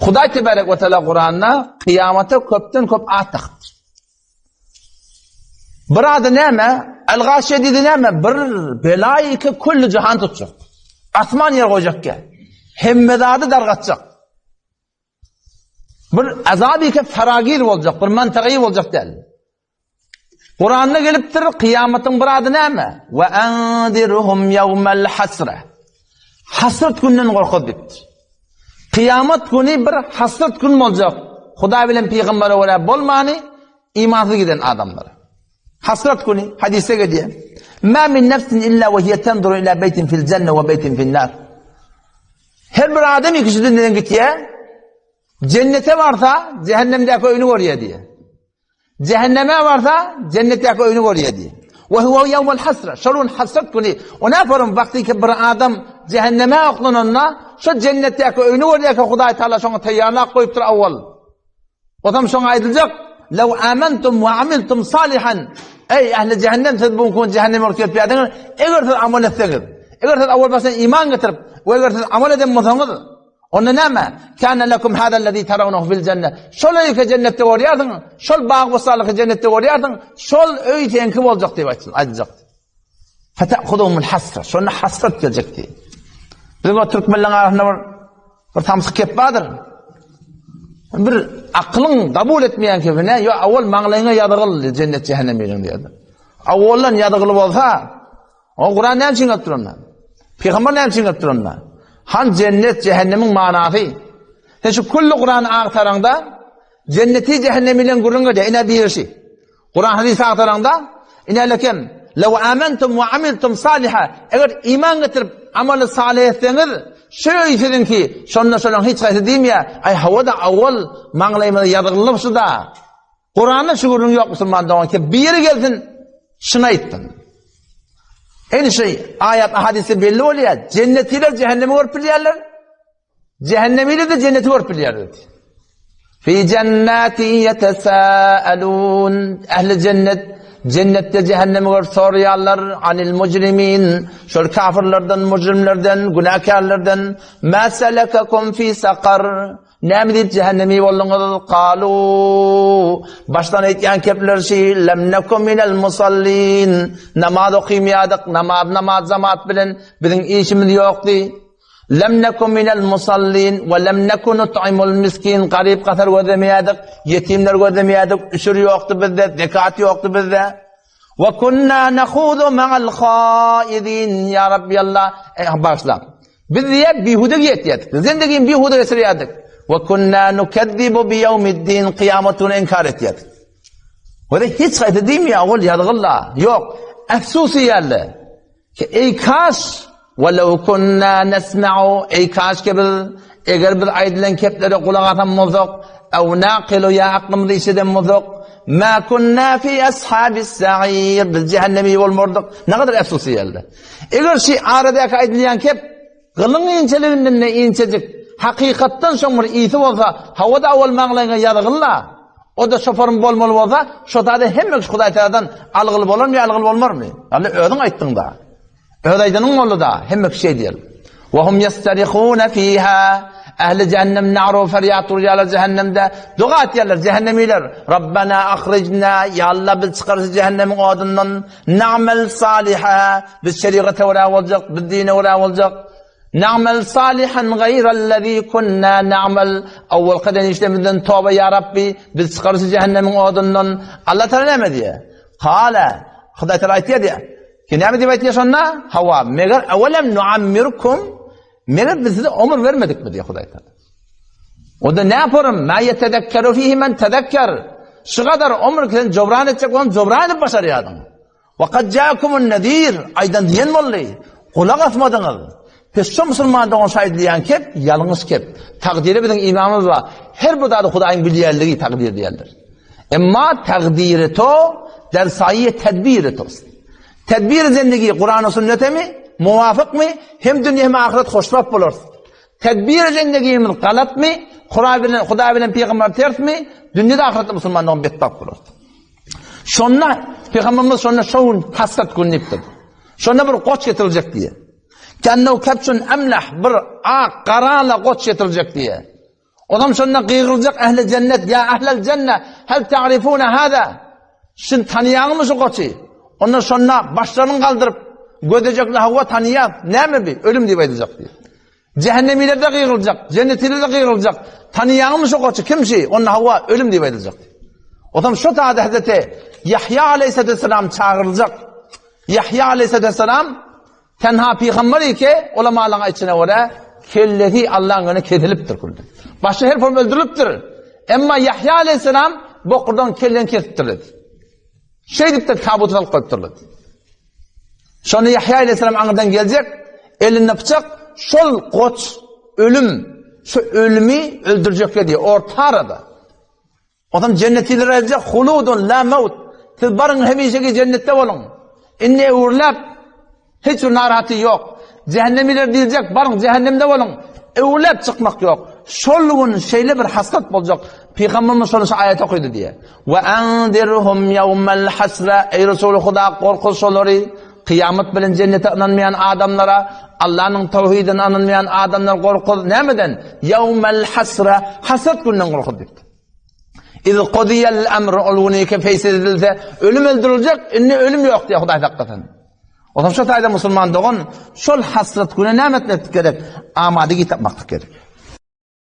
Hudaý tebarek we teala Kuranda kyýamata köpden köp at dakypdyr. Bir ady näme? El-Gaşiýe diýdi näme? Bir belaýy ki külli jahan tutjak. Asman ýer goýjak gel. Hemme zady dargatjak. Bir azaby ki faragir boljak, bir mantagy boljak däl. Kuranda gelipdir, kyýamatyň bir ady näme? Ve endirhum yevmel hasre. Hasret günden gorkuz diýipdir. Kyýamat güni bir hasret gün boljak. Hudaý bilen pygambere görä bolmany imansyz giden adamlar. Hasret güni hadise gelýär. Ma min nefsin illa ve hiye tenzuru ila beytin fil cenne ve beytin fil nar. Her bir adam ikisi dünýeden gitýär. Cennete barsa cehennemdäki öýüni görýär diýär. Cehenneme barsa, jennetdäki öýüni görýär diýýär. Ve huve yevmul hasra. Şol gün hasrat güni. O näparyň wagty ki bir adam cehenneme oklananda, şo jennetdäki öýüni görýär ki Hudaý Taala şoňa taýýarlap goýupdyr awwal. Otam şoňa aýdyljak, Lew amantum we amiltum salihan. Eý ähli cehennem siz bu gün cehenneme urup gelip ýadyňyz, eger siz amal etseňiz, eger siz awwal başdan iman getirip we eger siz amal eden bolsaňyz, Onda näme? Kana lekum hadallezi tarawnahu fil jenne. Şol öýi ki jennetde görýärsiň, şol bag-bossanlygy jennetde görýärsiň, şol öý seňki boljak diýip aýtsyn, aýdyljak. Fetahudumul hasra. Şonda hasrat geljek diýip. Biziň o türkmenleriň arasynda bir bir samsyk gep bardyr. Bir akylyň kabul etmeýän kebine, ýo awal maňlaýyňa ýazgyl jennet jähenneminiň diýýär. Awaldan ýazgyly bolsa, O Kuran näme üçin gelip duranda? Pygamber näme üçin gelip duranda? Han cennet, cehennemiň manasy. Sen şu külli Kurany agtaraňda, cenneti cehennemi bilen gürrüň edýär, ine birisi. Kuran hadisi agtaraňda, ine lekem, lew amantum we amiltum saliha, eger iman getirip amaly salih etseňiz, şu öý siziňki, şonda şolaň hiç haýsy diýmeýär, aý hawa-da awwal maňlaýymyza ýazgylyp şu-da. Kuranda şu gürrüň ýok musulman dogan ki biri gelsin şuny aýtsyn. Eni şey aýat hadisi belli bolýar. Cennetiler cehennemi görüp bilýärler. Cehennemiler de cenneti görüp bilýärler. Fi cennati yetesaalun ehli cennet cennetde cehennemi görüp soraýarlar anil mujrimin şol kafirlerden mujrimlerden günäkärlerden ma selekakum fi sakar Näme diýip jähennemi bolduňyz? Kalu, başdan aýtýan kepler şi, lem neku minel musallin, namaz okymýardyk, namaz namaz jamaat bilen biziň işimiz ýokdy. Lem neku minel musallin we lem neku nut'imul miskin, garyp-gasar gözlemeýärdik, ýetimler gözlemeýärdik, üşür ýokdy bizde, zekat ýokdy bizde. Ve kunna nahudu ma'al haidin, ýa Rabbi Allah, bagyşla. Biz diýýär, bihuda ýetýärdik. Zendigini bihuda geçirýärdik. Ve kunna nukezzibu bi ýewmiddin, kyýamat gününi inkar etýärdik. Wada hiç haýsy diýmeýär, ol ýazgylla. Ýok. Efsus diýýärler. Ki eý kaş, ve lew kunna nesma'u, eý kaş ki biz eger biz aýdylan keplere gulak asan bolsak, ew naqilu ýa aklymyzy işleden bolsak, ma kunna fi ashabis sa'ir, biz cehennemi bolmardyk. Ne kadar efsus diýýärler. Eger şi aradaky aýdylýan kep gylyň inçeliginden-de inçejik, hakykatdan şoň bir ysy bolsa, hawa-da owal maňlaýyňa ýazgyl-la, o-da şoforym bolmaly bolsa, şo zada hemme kişi Hudaý Tagaladan algyly bolarmy ýa algyly bolmarmy? Ýagny özüň aýtdyň-da. Öz aýdanyň boldy-da, hemme kişi şeý diýer. Wa hum ýestarihuna fiha. Ähli jähennem naru ferýat urýarlar jähennemde. Doga etýärler jähennemiler. Rabbena ahrijna, ýa Allah bizi çykar şu jähennemiň odundan. Na'mel saliha, biz şerigata görä boljak, biz dine görä boljak. Na'mel salihan gaýrellezî kunna na'mel. Awwalky eden işlerimizden toba ýa Rabbi, bizi çykar şu jähennemiň odundan. Allah Taala näme diýýär? Kale, Hudaý Taala aýtýar diýýär. Ki näme diýip aýtýar şonda? Hawa, meger awelem nuammirkum, meger biz size ömür bermedikmi diýýär Hudaý Taala. Onda ne yaparım? Ma yetezekkeru fihi men tezekker. Şu kadar ömür sen jobran etjek bolan jobran edip başarýardyň. Ve kad ja'akumun nezir. Aýdan diýen boldy. Gulak asmadyňyz. Pes şu musulman dogan şu aýdylýan kep ýalňyş kep. Takdyra biziň imanymyz bar. Her bir zady Hudaýyň bilýänligi takdyr diýendir. Emma takdyry to der saýy tedbiri to. Tedbir zendigi Kur'an-y sünnete mi? Muwafykmy? Hem dünýe hem ahyret hoşbagt bolarys. Tedbir zendigimiz galatmy? Hudaý bilen Hudaý bilen pygamber tersmi? Dünýede ahyretde musulman dogan betbagt bolar. Şonda pygamberimiz şonda şo gün hasrat gün diýipdir. Şonda bir goç getiriljek diýe. Kennew kepçün emleh bir ak garala goç getiriljek diýe. Onam şonda gygyryljak ähli jennet, ýa ählel jenne, hel ta'rifune hada? Şun tanýaňmy şu goçy? Onda şonda başlaryny galdyryp, gözlejekler hawa tanýas, näme bi? Ölüm diýip aýdyljak diýip. Cehennemiler-de gygyryljak, jennetiler-de gygyryljak. Tanýaňmy şu goçy? Kim şi? Onda hawa ölüm diýip aýdyljak. Onam şu taýda Hazreti Ýahýa aleyhisselam çagyryljak. Ýahýa aleyhisselam Tenha pygamber ike, ulamalaryň aýtşyna görä, kellesi Allaň öňünde kesilipdir külden. Başga her form öldürilipdir. Emma Ýahýa aleyhisselam bokurdan kelleni kesipdirler. Şeýdip-de tabuta salyp goýupdyrlar. Şonda Ýahýa aleyhisselam aňyrdan geljek, elinde pyçak, şol goç ölüm, şu ölümi öldürjek diýip, orta arada. Onsoň jennetiler aýdjak, Huludun la maut. Siz baryň hemişeki jennetde boluň. Indi öwrüläp hiç bir narahatlyk ýok. Jähennemiler diýjek, baryň jähennemde boluň. Öwrüläp çykmak ýok. Şol gün şeýle bir hasrat boljak. Pygamberimiz şony şu aýat okydy diýýär. Wa anzirhum ýawmal hasra. Eý Resuly Huda gorkuz şolary. Kyýamat bilen jennete ynanmaýan adamlara, Allanyň tawhidine ynanmaýan adamlar gorkuz. Nämeden? Ýawmal hasra. Hasrat gününden gorkuz diýipdir. Iz qudiyal amr ol günü feýsiz edilse, ölüm öldüriljek, indi ölüm ýok diýe Hudaý saklasyn. Onsoň şu taýda musulman dogan şol hasrat güne näme etmek gerek? Amady gitmek gerek.